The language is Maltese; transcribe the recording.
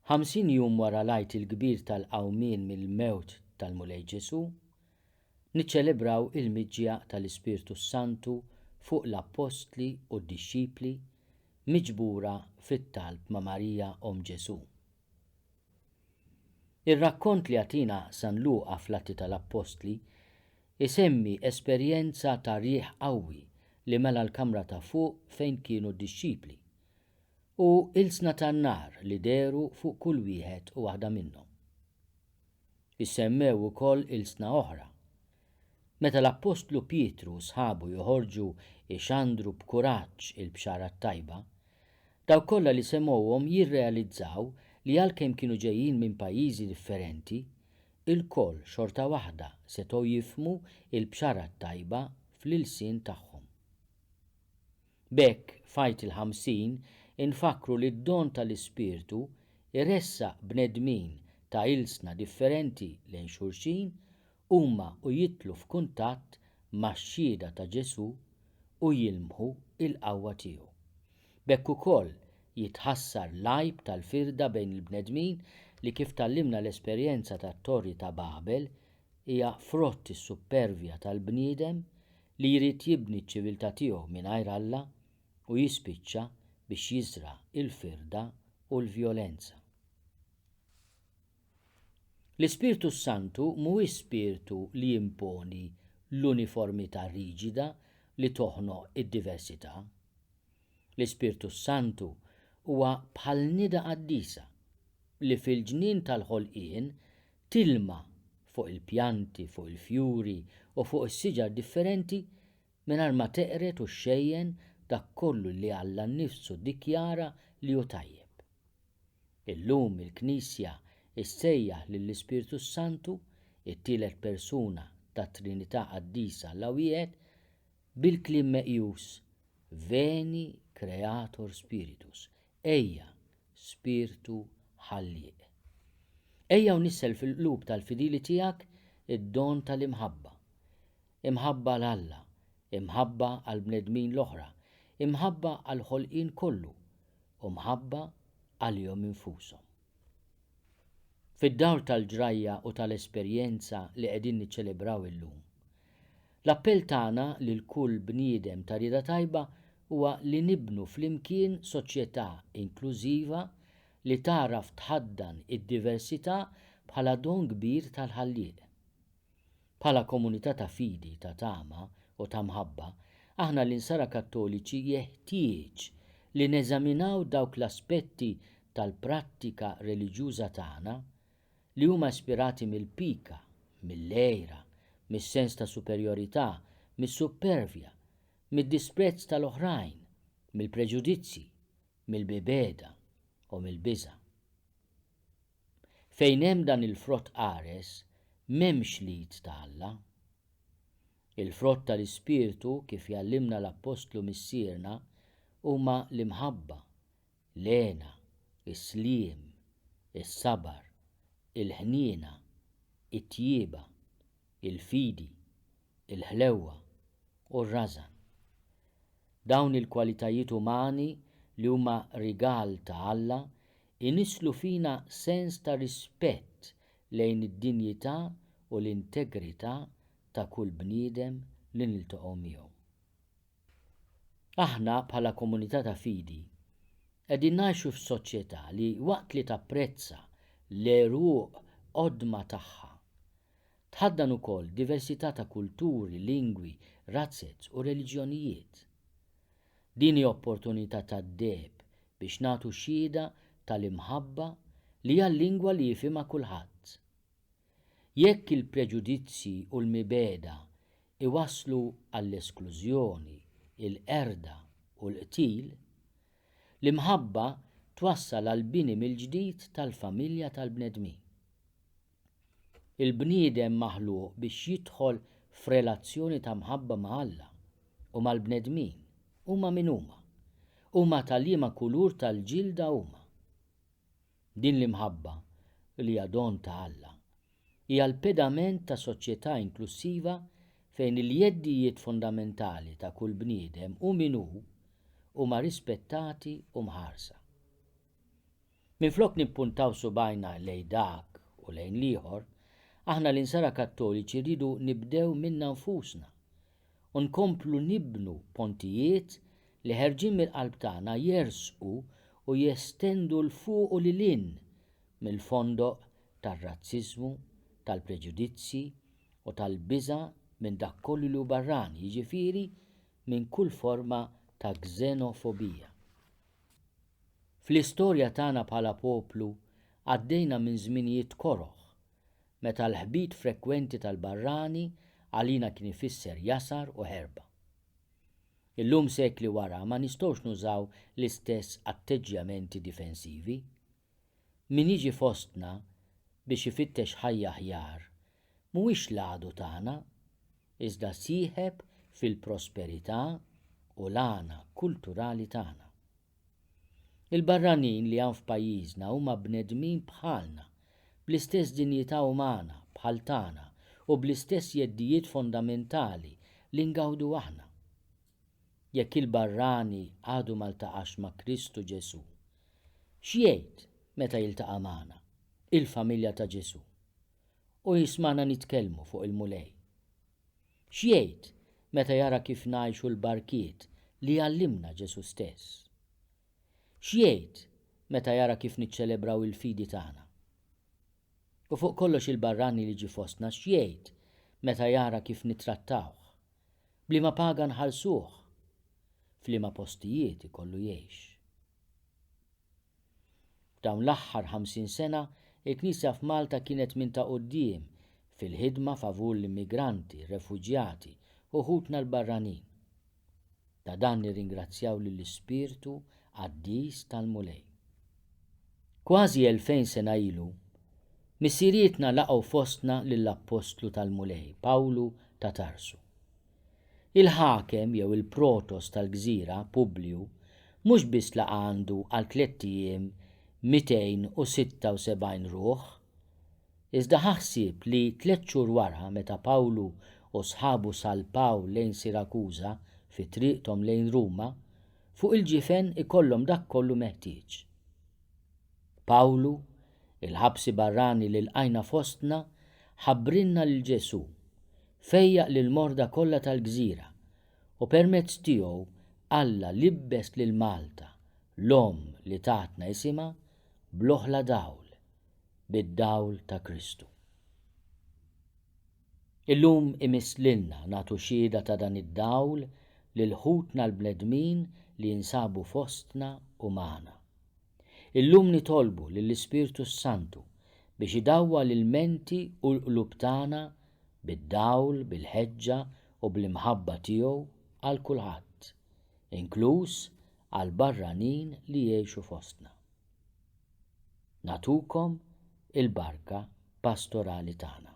50 jum wara l-Għid il-Kbir tal-Qawmien mill-Mewt tal-Mulej Ġesù, niċċelebraw il-miġja tal-Ispirtu s-Santu fuq l-Appostli u d-dixxipli miġbura fit-talb ma' Marija Omm Ġesù. Ir-rakkont li jagħtina San Luqa fl-Atti tal-Appostli jsemmi esperjenza ta' riħ qawwi li mela l-kamra ta' fuq fejn kienu d-dixxipli u ilsna tan-nar li dehru fuq kull wieħed u waħda minnhom. Issemmew ukoll ilsna oħra. Meta l-appostlu Pietru u sħabu joħorġu jxandru b'kuraġġ il-bxara t-tajba, dawk kollha li semgħuhom jirrealizzaw li għalkemm kienu ġejjin minn pajjiżi differenti, ilkoll xorta waħda setgħu jifhmu l-bxara t-tajba fl-ilsien tagħhom. B'hekk, f'Għid il-50 infakkru li d-don tal-Ispirtu jressaq bnedmin ta' ilsna differenti lejn xulxin huma u jidħlu f'kuntatt max-xhieda ta' Ġesù u jilmħu l-qawwa tiegħu. B'hekk ukoll jitħassar l-għajb tal-firda bejn il-bnedmin li kif tgħallimna l-esperjenza tat-Torri ta' Babel hija frott is-suppervja tal-bniedem li jrid jibni ċ-ċiviltà tiegħu mingħajr Alla u jispiċċa biex jiżra' l-firda u l-vjolenza. L-Ispirtu s-Santu mhuwiex spirtu li jimponi l-uniformità riġida li toħnoq id-diversità. L-Ispirtu s-Santu huwa bħal nida qaddisa li fil-ġnien tal-ħolqien tilma fuq il-pjanti, fuq il-fjuri u fuq is-siġar differenti mingħajr ma teqred u xxejjen dak kollu li Alla nnifsu ddikjara li hu tajjeb. Illum il-Knisja ssejjaħ lill-Ispirtu s-Santu, it-tielet persuna tat-Trinità Qaddisa Alla Wieħed, bil-kliem meqjus Veni Creator Spiritus, Ejja, Spirtu Ħallieq. Ejja u nissel fil-qlub tal-fidili tiegħek id-don tal-imħabba. Imħabba għal Alla, imħabba għall-bnedmin l-oħra, imħabba għall-ħolqien kollu u mħabba għalihom infushom. Fid-dawl tal-ġrajja u tal-esperjenza li qegħdin niċċelebraw illum, l-appell tagħna lil kull bniedem ta' rieda tajba huwa li nibnu flimkien soċjetà inklużiva li tagħraf tħaddan id-diversità bħala don kbir tal-Ħallieq. Bħala komunità ta' fidi, ta' tama u ta' mħabba, aħna l-Insara Kattoliċi jeħtieġ li neżaminaw dawk l-aspetti tal-prattika reliġjuża tagħna li huma ispirati mill-pika, mill-għira, mis-sens ta' superjorità, mis-suppervja, mid-disprezz tal-oħrajn, mill-preġudizzji, mill-mibegħda u mill-biża'. Fejn hemm dan il-frott qares, m'hemmx l-id ta' Alla. Il-frott tal-Ispirtu, kif jgħallimna l-Appostlu Missierna, huma l-imħabba, l-hena, is-sliem, is-sabar, il-ħniena, it-tjieba, il-fidi, il-ħlewwa u r-rażan. Dawn il-kwalitajiet umani li huma rigal ta' Alla inisslu fina sens ta' rispett lejn id-dinjità u l-integrità ta' kull bniedem li niltaqgħu miegħu. Aħna bħala komunità ta' fidi qegħdin ngħixu f'soċjetà li waqt li tapprezza l-għeruq qodma tagħha, tħaddan ukoll diversità ta' kulturi, lingwi, razzez u reliġjonijiet. Din hi opportunità tad-deheb biex nagħtu xhieda tal-imħabba li hija l-lingwa li jifhimha kulħadd. Jekk il-preġudizzji u l-mibegħda iwasslu għall-esklużjoni, il-qerda u l-qtil, l-imħabba twassal għall-bini mill-ġdid tal-familja tal-bnedmin. Il-bniedem maħluq biex jidħol f'relazzjoni ta' mħabba ma' Alla u mal-bnedmin, huma min huma, huma ta' liema kulur tal-ġilda huma. Din l-imħabba, li hija don ta' Alla, hija l-pedament ta' soċjetà inklussiva fejn il-jeddijiet fondamentali ta' kull bniedem, hu min hu, huma rispettati u mħarsa. Minflok nippuntaw subgħajna lejn dak u lejn l-ieħor, aħna l-Insara Kattoliċi rridu nibdew minna nfusna u nkomplu nibnu pontijiet li ħerġin mill-qalb tagħna jersqu u jestendu 'l fuq u lil hinn mill-fondoq tar-razziżmu, tal-preġudizzji u tal-biża' minn dak kollu li hu barrani, jiġifieri minn kull forma ta' xenofobija. Fl-istorja tagħna bħala poplu għaddejna minn żminijiet koroh, meta l-ħbit frekwenti tal-barrani għalina kien ifisser jasar u ħerba. Illum sekli wara ma nistgħux nużaw l-istess atteġġjamenti difensivi. Min jiġi fostna biex ifittex ħajja aħjar mhuwiex l-għadu tagħna, iżda sieħeb fil-prosperità u l-għana kulturali tagħna. Il-barranin li hawn f'pajjiżna huma bnedmin bħalna, bl-istess dinjità umana bħal tagħna u bl-istess jeddijiet fondamentali li ngawdu aħna. Jekk il-barrani għadu ma ltaqax ma' Kristu Ġesù, x'jgħid meta jiltaqa' magħna, il-familja ta' Ġesù, u jismagħna nitkellmu fuq il-Mulej? X'jgħid meta jara kif ngħixu l-barkiet li għallimna Ġesù stess? X'jgħid meta jara kif niċċelebraw il-fidi tagħna? U fuq kollox il-barrani li ġie fostna x'jgħid meta jara kif nittrattawh? B'liema paga nħallsuh? F'liema postijiet ikollu jgħix? F'dawn l-aħħar 50 sena, il-Knisja f'Malta kienet minn ta' quddiem fil-ħidma favur l-immigranti, r-refuġjati u ħutna l-barranin. Ta' dan nirringrazzjaw lill-Ispirtu Qaddis tal-Mulej. Kważi 2000 sena ilu, missirietna laqgħu fostna lill-Appostlu tal-Mulej, Pawlu ta' Tarsu. Il-ħakem jew il-protos tal-gżira, Publiju, mhux biss laqa' għandu għal tlett ijiem 276 ruħ, iżda ħa ħsieb li tliet xhur wara meta Pawlu u sħabu salpaw lejn Sirakuża fi triqthom lejn Ruma, fuq il-ġifen ikollhom dak kollu meħtieġ. Pawlu, il-ħabsi barrani li lqajna fostna, ħabbrilna lil Ġesù, fejjaq lill-morda kollha tal-gżira, u permezz tiegħu Alla libbes lil Malta, l-omm li tatna isimha, bl-oħla dawl, bid-dawl ta' Kristu. Illum imiss lilna nagħtu xhieda ta' dan id-dawl lil ħutna l-bnedmin li jinsabu fostna u magħna. Illum nitolbu lill-Ispirtu s-Santu biex idawwal il-menti u l-qlub tagħna bid-dawl, bil-ħeġġa u bl-imħabba tiegħu għal kulħadd, inkluż għall-barranin li jgħixu fostna. Nagħtukom il-barka pastorali tagħna.